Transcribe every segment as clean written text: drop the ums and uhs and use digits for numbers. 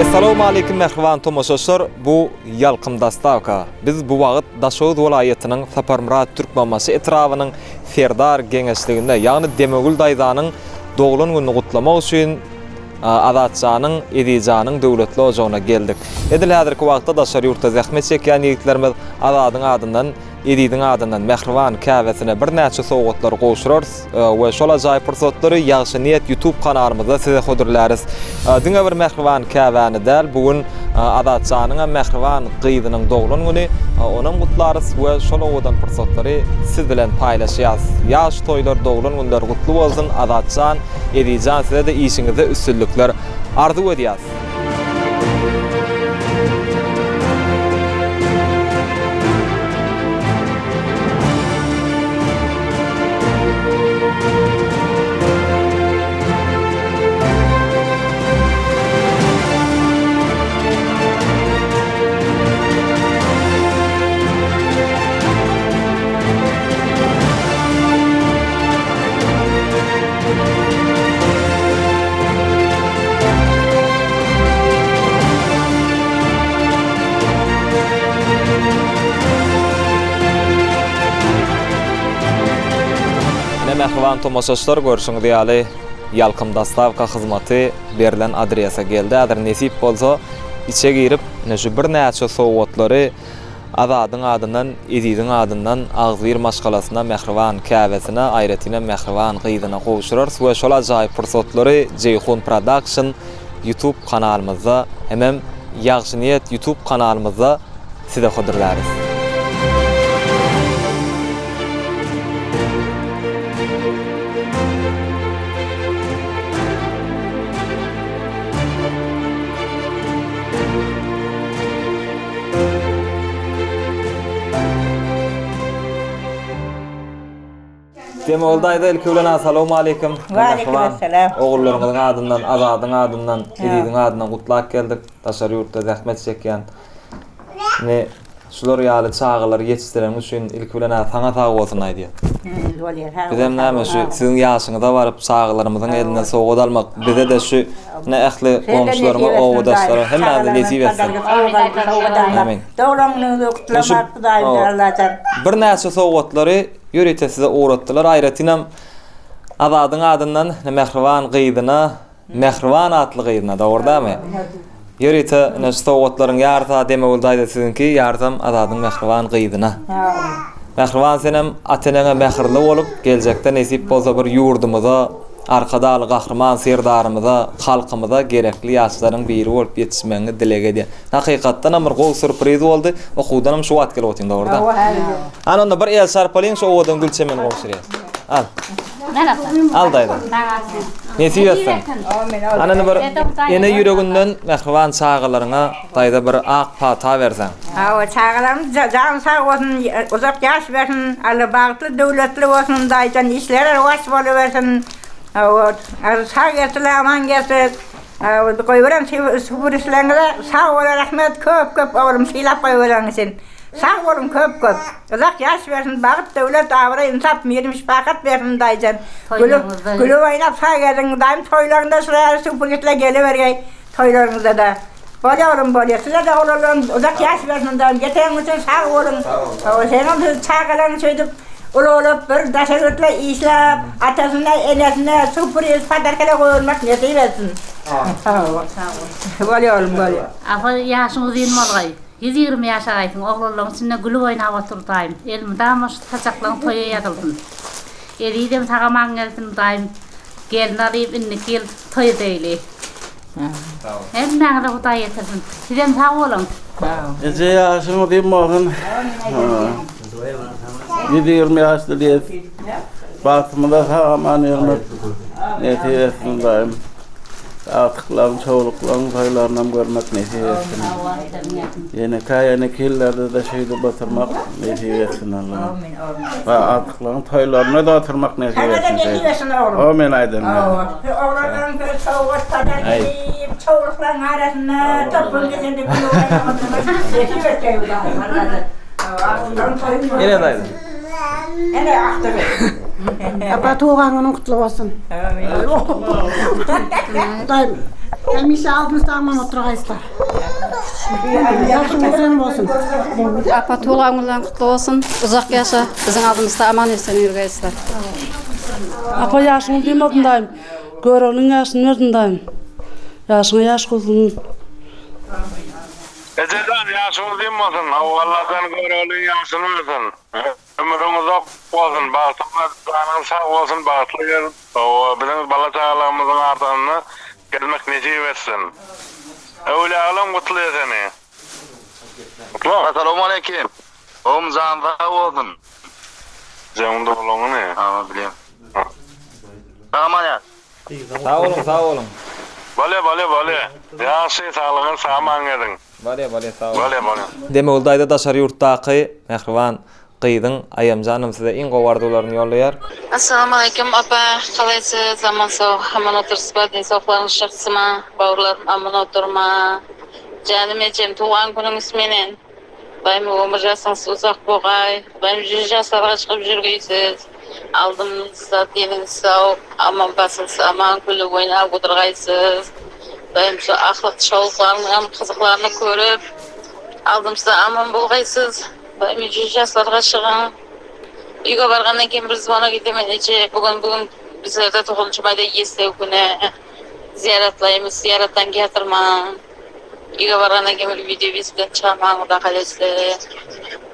Essalawmaleýkim mähriban tomaşaçylar, bu Ýalkym Dostawka. Biz bu wagt Daşoguz welaýatynyň Saparmyrat Türkmenbaşy etrabynyň Serdar geňeşliginde, ýagny Demegül daýzanyň doglan gününi gutlamak üçin Azatjanyň, Ezizjanyň döwletli ojagyna geldik. Edil häzirki wagtda daşary ýurtda zähmet çekýän ýigitlerimiz Azadyň adyndan Eziziň adyndan mähriban käbesine birnäçe sowgatlary gowşurarys we şol ajaýyp pursatlary Ýagşy niýet YouTube kanalymyzda size hödürläris. Diňe bir mähriban käbäni däl, bu gün Azatjanyňam mähriban gyzynyň doglan güni, onam gutlarys we şol owadan pursatlary siz bilen paýlaşýas. Ýaş toýlar, doglan günler gutly bolsun Azatjan, Ezizjan size-de işiňizde üstünlikler arzuw edýäs. Ine mähriban tomaşaçylar görşüňiz ýaly Ýalkym dostawka hyzmaty berlen adrese geldi. Häzir nesip bolsa içe girip ine şu birnäçe sowgatlary Azadyň adyndan, Eziziň adyndan agzybir maşgalasyna, mähriban käbesine, aýratynam mähriban gyzyna gowşurarys we şol ajaýyp pursatlary Jeýhun Production YouTube kanalymyzda hemem Ýagşy Niýet YouTube kanalymyzda size hödürläris. Demogul daýza ilki bilen Assalamualeýkum. Waleýkim assalam. Ogullaryňyzyň adyndan, Azadyň adyndan, Eziziň adyndan gutlap geldik. Daşary ýurtda zähmet çekýän. Indi şular ýaly çagalary ýetişdireniň üçin ilki bilen saňa sag bolsun aýdýan. Bolýar. Bizem näme şu siziň ýaşyňyza baryp çagalarymyzyň elinden sowgat almak bize-de şu ine ähli goňşularyma, obadaşlara hemmämize nesip etsin. Amin. Doglan günüňizi gutlamak Hudaýymdan Allajan. Birnäçe sowgatlary ýörite size ugratdylar. Aýratynam Azadyň adyndan mähriban gyzyna Mähriban atly gyzyna, dogry dämi? Ýörite ine şu sowgatlaryň ýarysy Demegül daýza siziňki, ýarysam Azadyň mähriban gyzyna. Mähriban senem ata-eneňe mähirli bolup, geljekde nesip bolsa bir ýurdumyza, Arkadagly Gahryman Serdarymyza, halkymyza gerekli ýaşlaryň biri bolup ýetişmegiňi dileg edýän. Hakykatdanam bir gowy sürpriz boldy. Okuwdanam şu wagt gelip otyň, dogry dämi? Hany onda bir el çarpalyň şu owadan gül çemeni gowşurýas. Al. Al daýza. Nesip etsin. Anany bir ene ýüreginden mähriban çagalaryňa daýza bir ak pata berseň. Hawa, çagalarymyz jany sag bolsun, uzak ýaş bersin, Alla bagtly, döwletli bolsun, daýyjan işleri rowaç bolubersin. Hawa, sag gelsinler, aman gelsin. Hawa, goýberen süpürişleriňize sag boluň, rahmet köp köp oglum sylap goýbereniň üçin. Sag boluň köp köp. Uzak ýaş bersin, bagt, döwlet, abraý, ynsap, mirim, şepagat bersin daýyjan. Gülüp, gülüp oýnap sag geliň. Daýym toýlaryňda şular ýaly sürprizler gelibergeý toýlaryňyzda-da. Bolýa oglum bolýa. Size-de oglanlarym uzak ýaş bersin daýym. Getireniň üçin sag boluň. Hawa, seňem şu çagalaryň şeýdip ulalyp bir daşary ýurtda işläp, atasyna, enesine sürpriz, podarkalar goýulmak nesip etsin. Sag bol. Bolýa oglum bolýa. Apa ýaşyň uzyn bolgaý. 120 ýaşagaýsyň, oglanlaryň içinde gülüp oýnap otur daýym. Elmydama şu saçaklaň toýa ýazylsyn. Ezizem sag-aman gelsin daýym. Gelin alyp indiki ýyl toý edeýli. Hemmäňize Hudaý ýetirsin. Sizem sag boluň. Eje ýaşyň uzyn bolsun. 120 ýaşly diýip. Bagtymyza sag-aman ýörmek nesip etsin daýym. Agtyklaryň, çowluklaryň toýlarynam görmek nesip etsin. Ýenekä ýeneki ýyllarda-da şeýdip oturmak nesip etsin Allahym. We agtyklaryň toýlarynda-da oturmak nesip etsin. Saňa-da nesip etsin oglum. Amin aýdan. Oglanlaryň bir sowgat sadar diýip, çowluklaryň arasynda toplum geçende gülüp oýnap oturmak nesip etsin Hudaýym Allajan. Agtyklaryň toýuny görmek. Ene daýza. Ene agtygy. Apa tugan günüň gutly bolsun. Hudaýym. Hemişe aldymyzda aman oturgaýslar. Ýaşyň uzyn bolsun. Apa tuwlan günleň kutly bolsun. Uzak ýaşa. Biziň aldymyzda aman esen ýürgeýsler. Apa ýaşyň uzyn bolsun daýym. Göroglyň ýaşyny bersin daýym. Ýaşyňa ýaş goşsun. Ejejan ýaşyň uzyn bolsun. Allajan Göroglyň ýaşyny bersin. Ömrüň uzak bolsun bagtyň janyň sag bolsun bagtly gel hawa biziň bala çagalarymyzyň arasynda gezmek nesip etsin Öwlüýaglam gutlaýa seni Gutla. Assalamualeýkim. Gowmy janyň sag bolsun. Ejeňiň doglan güni. Hawa bilýän. Salam ýar. Sag boluň sag boluň. Bolýa bolýa bolýa. Ýagşy saglygyň sag-aman geziň. Bolýa bolýa sag boluň. Bolýa bolýa. Demegül daýza daşary ýurtdaky mähriban gyzyň Aýamjanam size iň gowy arzuwlaryny ýollaýar. Assalamualeýkum apa galaýsyz aman sag aman otyrsyzba densawlyklaryňyz jagsyma bawurlarym aman otyrma janym ejem tugan günüňiz menen Hudaýym ömür jasyňyz uzak bogaý Hudaýym jüz jaslarga çykyp jürgeýsiz aldymyzda deniňiz sag aman basyňyz aman gülüp oýnap otyrgaýsyz Hudaýym şu aklyk şowluklaryňam gyzyklaryny görüp aldymyzda aman bolgaýsyz Hudaýym jüz jaslarga çygyň Üýge bargandan keyin bir zvonok edemen eje bugün bugün bizlerde toguzynjy maýda ýeslew güni zyýaratlaýmyz zyýaratdan geýatyrman. Üýge bargandan keyin bir wideo bilen çykarmaň Huda halese.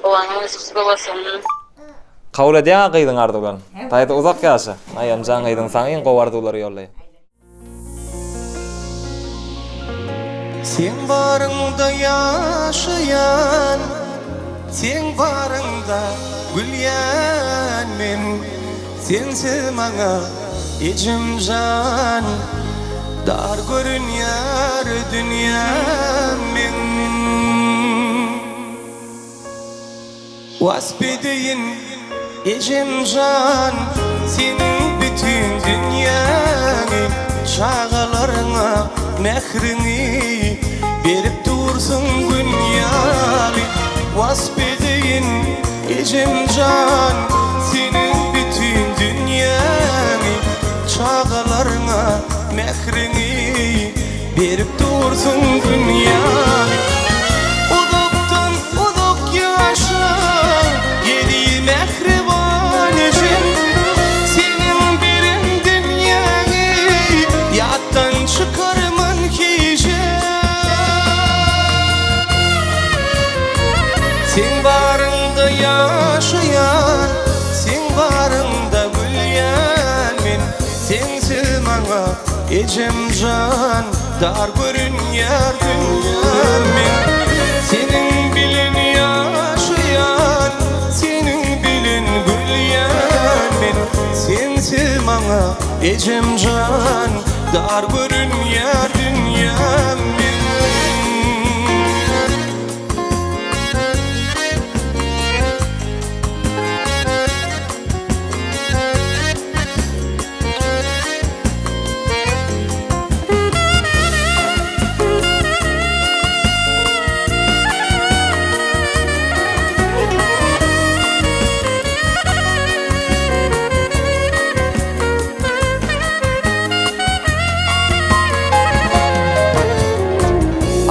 Doganyňyz gutly bolsun. Kabul edýäňä gyzyň arzuwlaryny. Daýza uzak ýaşa. Aýamjan gyzyň saňa iň gowy arzuwlary ýollaýar. Seň baryňda ýaşaýan, Seň baryňda gülýän men. Sensiz maňa ejem jan, Dar görünýär dünýäm meň. Wasp edeýin ejem jan, Seniň bütin dünýäňi, Çagalaryňa mähriňi Berip dursuň Gün ýaly. Wasp edeýin Ejem jan, seniň bütin dünýäňi, Çagalaryňa mähriňi Berip dursuň Gün ýaly. Uzakdan uzak ýaşa, eziz mähriban ejem, Seniň beren dünýäňi ýatdan çykarman hijem. Seň baryňda ýaşaýan, Seň baryňda gülýän men. Sensiz maňa ejem jan, Dar görünýär dünýäm meň. Seniň bilen ýaşaýan, Seniň bilen gülýän men. Sensiz maňa ejem jan, Dar görünýär dünýäm meň.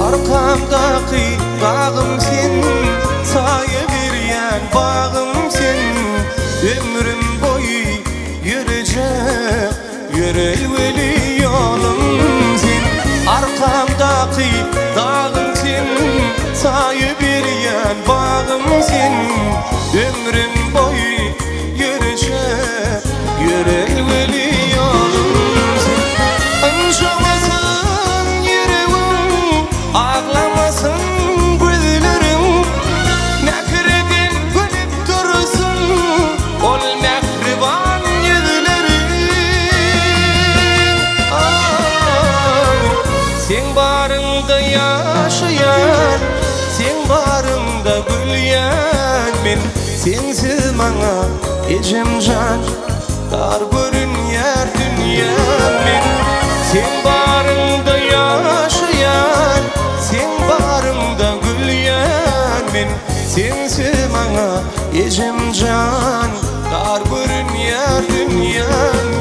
Arkamdaky dagym sen, Saýa berýän bagym sen, Ömrüm boýy ýörejek ýörelgeli ýolum sen. Arkamdaky dagym sen, Saýa berýän bagym sen, Ömrüm boýy ýörejek ýörelgeli ýolum sen. Ynjamasyn ýüregim, aglamasyn gözlerim, Mähirden gülüp dursun ol mähriban ýüzleriň. Aý, seň baryňda ýaşaýan, seň baryňda gülýän men. Sensiz maňa ejem jan, dar görünýär dünýäm meň. Seň baryňda ýaşaýan, seň baryňda gülýän men. Sensiz maňa ejem jan, dar görünýär dünýäm.